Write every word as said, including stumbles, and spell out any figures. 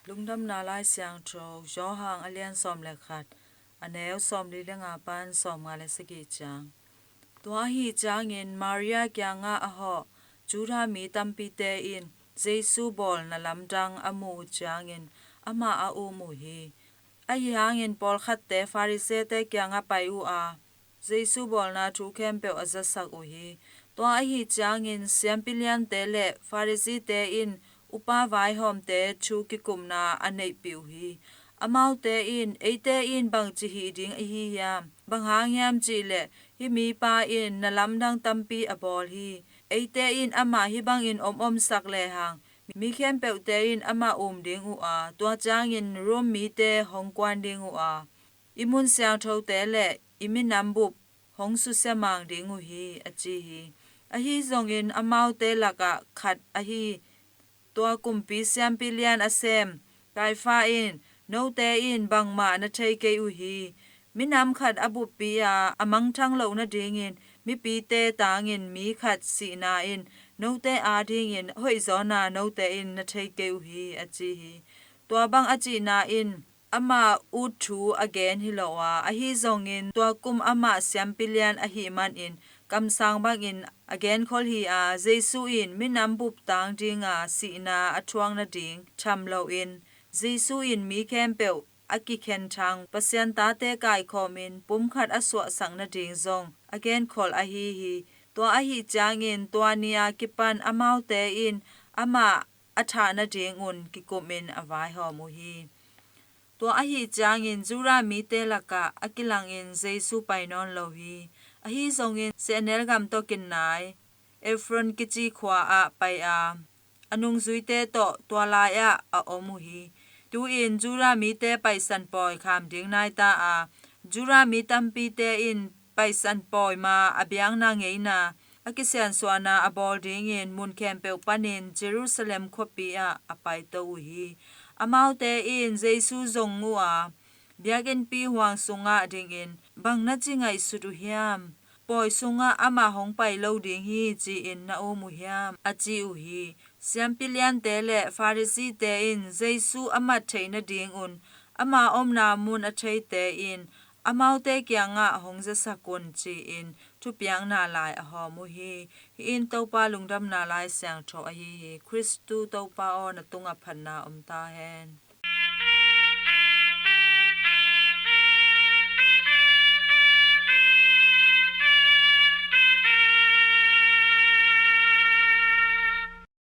Lungdamna Lai Siangtho, Johan a lian sawm le khat, a neu sawmli le nga pan sawmnga le sagih ciang. Tua ahi ciangin Maria kiangah a hawh Judah mi tampite in Jesu bawlna lamdang a mu uh ciangin amah a um uh hi. Ahi hangin pawlkhatte Farisee-te kiangah pai uh a, Jesu bawlna thu khempeuh a zasak uh hi. Tua ahi ciangin siampi liante le Farisee-te in upa vaihawmte thu kikumna a neihpih uh hi. Amaute in, "Eite in bangci hih ding ihi hiam? Bang hang hiam cih leh hih mipa in na lamdang tampi a bawl hi. Eite in amah hih bangin om omsak lehang, mi khempeuhte in amah um ding uh a, tua ciangin Rom mite hong kuan ding uh a, i mun siangthote le i minam bup hong susia mang ding uh hi," a ci hi. Ahi zongin amaute lakah khat ahi tua kumpi siampi lian a sem Kaifa in, "Note in bangmah na thei kei uh hi. Minam khat a buppi a, a mangthang loh nadingin mipite tangin mi khat sihna in note adingin hoihzawna note in na thei kei uh hi," a ci hi. Tua bang a cihna in ama ut thu a gen hi lo a, ahi zongin tua kum amah siampi lian ahih manin kamsang bangin a genkhol hi a, Jesu in minam bup tang dinga sihna a thuak nading tham loin, Jesu in mi khempeuh a kikhenthang Pasian tate kaikhawmin pumkhat a suahsak nading zong a genkhol ahi hi. Tua ahi ciangin tua ni-a kipan amaute in amah a thah nadingun kikumin a vaihawm uh hi. Tua ahi ciangin Judah mite lakah a kilangin Jesu pai nawn lo hi. Ahi zongin sehnel gam tawh kinai Efron kici khua ah pai a, a nungzuite tawh tua lai-ah a om uh hi. Tu-in Judah mite Paisan pawi kham ding nai ta a, Judah mi tampite in Paisan pawi ma a biakna ngeina a kisiansuahna a bawl dingin mun khempeuh panin Jerusalem khuapi ah a paito uh hi. Amaute in Jesu zong uh a, biakinnpi huang sungah dingin, "Bang na ci ngaihsut uh hiam? Pawi sungah amah hong pai lo ding hi, ci-in na um uh hiam?" a ci uh hi. Siampi liante le Farisee-te in Jesu a mat theih nadingun ama omna mun a theite in amaute kiangah hong zasak un, ci-in thupiakna lai a hawm uh hi. Hih in Topa Lungdamna Lai Siangtho ahi hi. Khristu Topa aw, na tungah phatna om ta hen.